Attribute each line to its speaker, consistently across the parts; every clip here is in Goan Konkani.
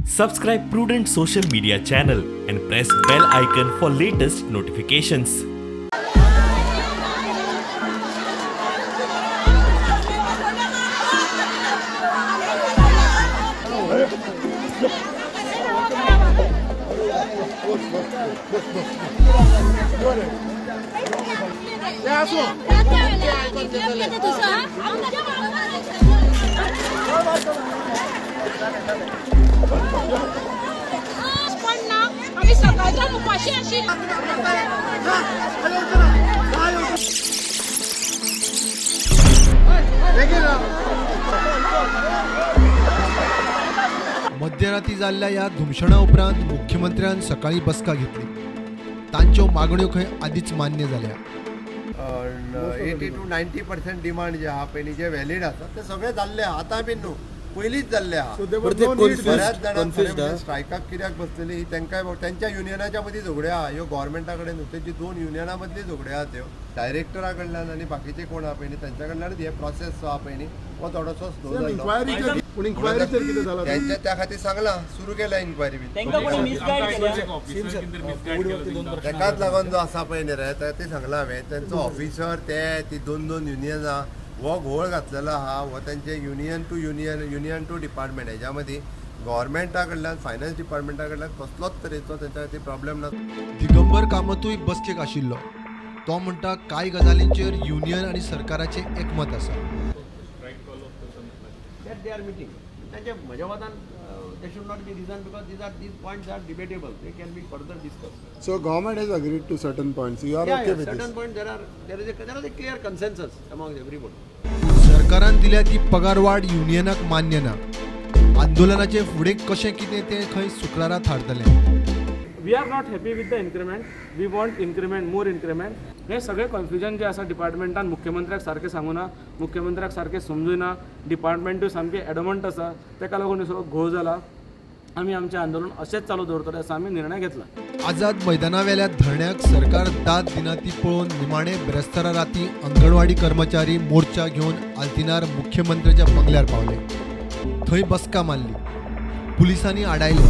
Speaker 1: Subscribe Prudent Social Media channel and press bell icon for latest notifications.
Speaker 2: पण ना आम्ही सकाळच्यान उपाशी आशिल्ली.
Speaker 3: मध्यराती जाल्ल्या ह्या धुमशणा उपरांत मुख्यमंत्र्यान सकाळी बसका घेतली. तांच्यो मागण्यो खंय आदींच मान्य जाल्या.
Speaker 4: 80 to 90% demand जे आहा पयलीं, जे व्हॅलीड आसा, ते सगळे जाल्ले आहा. आतां बीन न्हू, पयलींच जाल्ले आहा. बऱ्याच जाणांक स्ट्रायकाक कित्याक बसलेली ही तांकांय तेंच्या युनियनाच्या मदीं झगड्यो आहा ह्यो, गोवोरमेंटा कडेन न्हू. तेजी दोन युनियना मदली झगड्यो आहा त्यो. डायरेक्टरा कडल्यान आनी बाकीचे कोण आहा पळय न्ही, तांच्या कडल्यानच हे प्रोसेस जो आहा पळय न्ही, हो थोडोसो स्लो जाल्लो.
Speaker 5: इन्क्वायरीचेर पूण, इन्क्वायरीचेर कितें जालां?
Speaker 4: त्यांच्या त्या खातीर सांगलां, सुरू केल्या इन्क्वायरी बी.
Speaker 6: तांकां कोणी मिसगायड केल्या?
Speaker 4: तेकाच लागून जो आसा पळय न्ही रे, ते सांगलां हांवें, तेंचो ऑफिसर ते ती दोन दोन युनियनां हो घोळ घातलेलो आहा. हो तेंचे union to union, union to department हेज्या मदीं गोवोरमेंटा कडल्यान, फायनान्स डिपार्टमेंटा कडल्यान कसलोच तरेचो तेंच्या खातीर प्रॉब्लेम ना.
Speaker 3: दिगंबर कामतूय बसकेक आशिल्लो. तो म्हणटा, कांय गजालींचेर युनियन आनी सरकाराचें एकमत आसा.
Speaker 7: That they are meeting. तांचे म्हज्या मतान there should not be reason because these points are debatable. They can be further discussed.
Speaker 5: So government has agreed to certain points. You are okay with
Speaker 7: certain
Speaker 5: this?
Speaker 7: point there is a clear consensus among everybody.
Speaker 3: सरकारान दिल्या ती पगारवाड युनियनाक मान्य ना. आंदोलनाचें फुडें कशें कितें तें खंय शुक्रारा थारतलें.
Speaker 8: We are not happy with the increment. We want increment, more increment. हें सगळें कन्फ्युजन जें आसा, डिपार्टमेंटान मुख्यमंत्र्याक सारकें सांगूना, मुख्यमंत्र्याक सारकें समजुना. डिपार्टमेंटूय सामकें एडमंट आसा. ताका लागून हे सगळो घोळ जाला. आमी आमचें आंदोलन अशेंच चालू दवरतले असो आमी निर्णय घेतला.
Speaker 3: आझाद मैदानावेल्या धरण्याक सरकार दाद दिना ती पळोवन निमाणे बिरेस्तारा राती अंगणवाडी कर्मचारी मोर्चा घेवन आल्तिनार मुख्यमंत्र्याच्या बंगल्यार पावले. थंय बसका मारली. पुलिसांनी आडायले.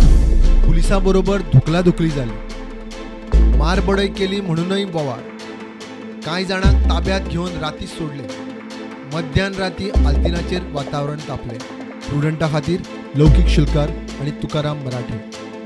Speaker 3: पुलिसां बरोबर धुकलाधुकली जाली. मारबडय केली म्हणूनय बोवाळ. कांय जाणांक ताब्यात घेवन राती सोडले. मध्यान राती आल्तिनाचेर वातावरण तापलें. प्रुडंटा खातीर लौकीक शुल्कार आनी तुकाराम मराठे.